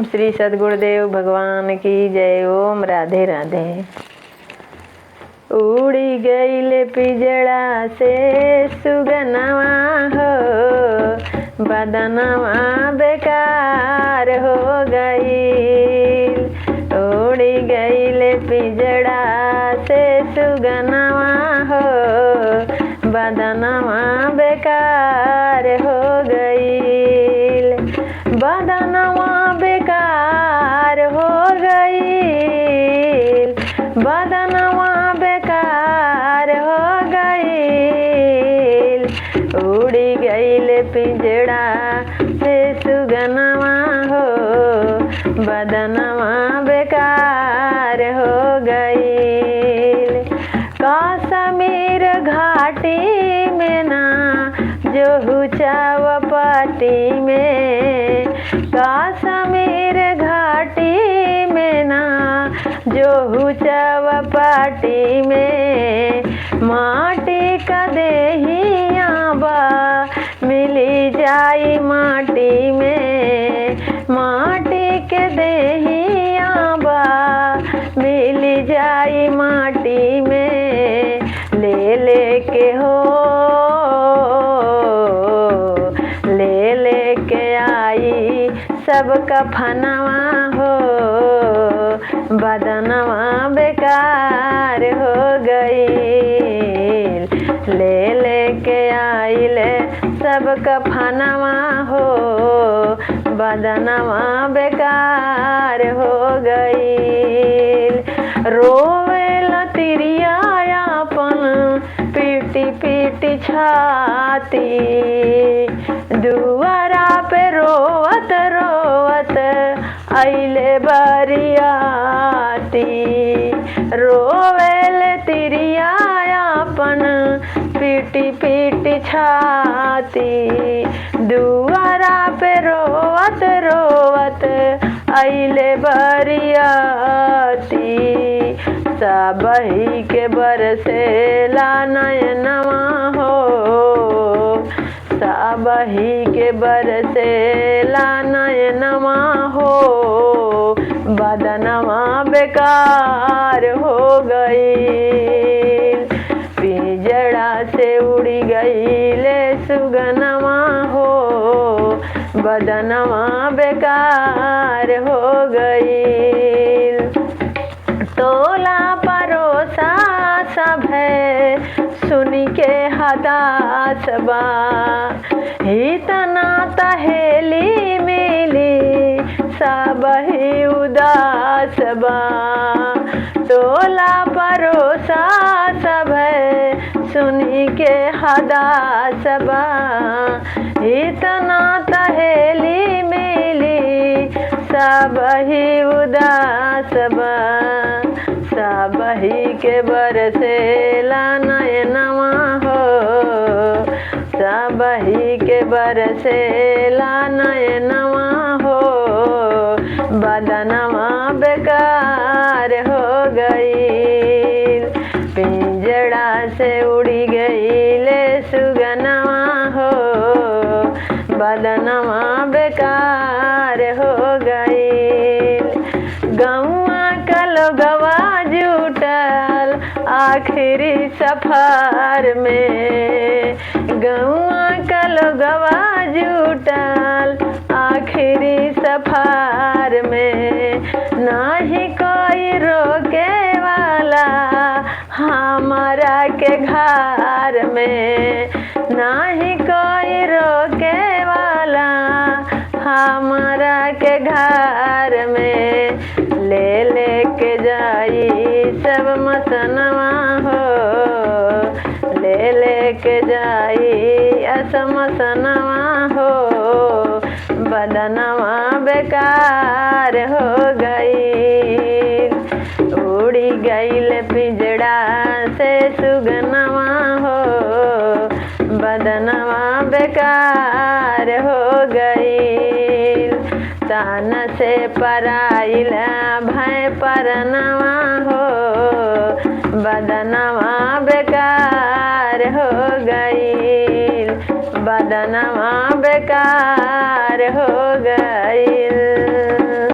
ओम श्री सद्गुरुदेव भगवान की जय। ओम राधे राधे। उड़ी गईल पिजड़ा से सुगनवा हो, बदनवा बेकार हो गईल। उड़ी गईल पिजड़ा से सुगनवा हो, बदनवा बेकार हो गईल। बदनवा बेकार हो गईल, बदनवा बेकार हो गईल। उड़ी गईल पिंजड़ा से सुगनवा हो, बदनवा बेकार हो गईल। काश्मीर घाटी में ना जो चावपटी में, काश्मीर घाटी में ना जो चावपटी में, माटी का देहिया बा मिली जाई माटी में, माटी के देहिया बा मिली जाई माटी में। ले लेके हो, ले लेके आई सब कफनवा हो, बदनवा बेकार हो गई। ले लेके आइल सब कफनवा हो, बदनवा बेकार हो गई। रोवे लतिरिया अपन पीटी पीटी छाती, दुआरा पे रोवत रोवत आइले बरियाती। रोवेले तिरिया अपन पीटी पीटी छाती, दुआरा पे रोवत रोवत आइले बरियाती। सबही के बरसेला नयनवा हो, सबही के बरसेला नयनवा हो, बदनवा बेकार हो गई। पिंजड़ा से उड़ी गई ले सुगनवा हो, बदनवा बेकार हो गई। टोला परोसा सब है सुनी के हदास बा, इतना तहेली मिली सब ही उदास बा। टोला परोसा सब है सुनी के हदास बा, इतना तहेली मिली सब ही उदास बा। सब ही के बरसेला नयनवा हो, सब ही के बरसेला नयनवा हो, बदनवा बेकार हो गई। पिंजड़ा से उड़ी गई ले सुगनवा हो, बदनवा बेकार हो गई। गौआ का लोगवा जुटल आखिरी सफर में, गौआ का लोगवा जुटल आखिरी सफर में, नाही कोई रोके वाला हमारा के घर में, नाही कोई रोके वाला हमारा के घर में। ले लेके जाई सब मसनवा हो, ले लेके जाई असमसनवा हो, बदनवा बेकार हो गई। उड़ी गईल पिंजड़ा से सुगनवा हो, बदनवा बेकार हो गई। तान से पराइल भय परनवा हो, बदनवा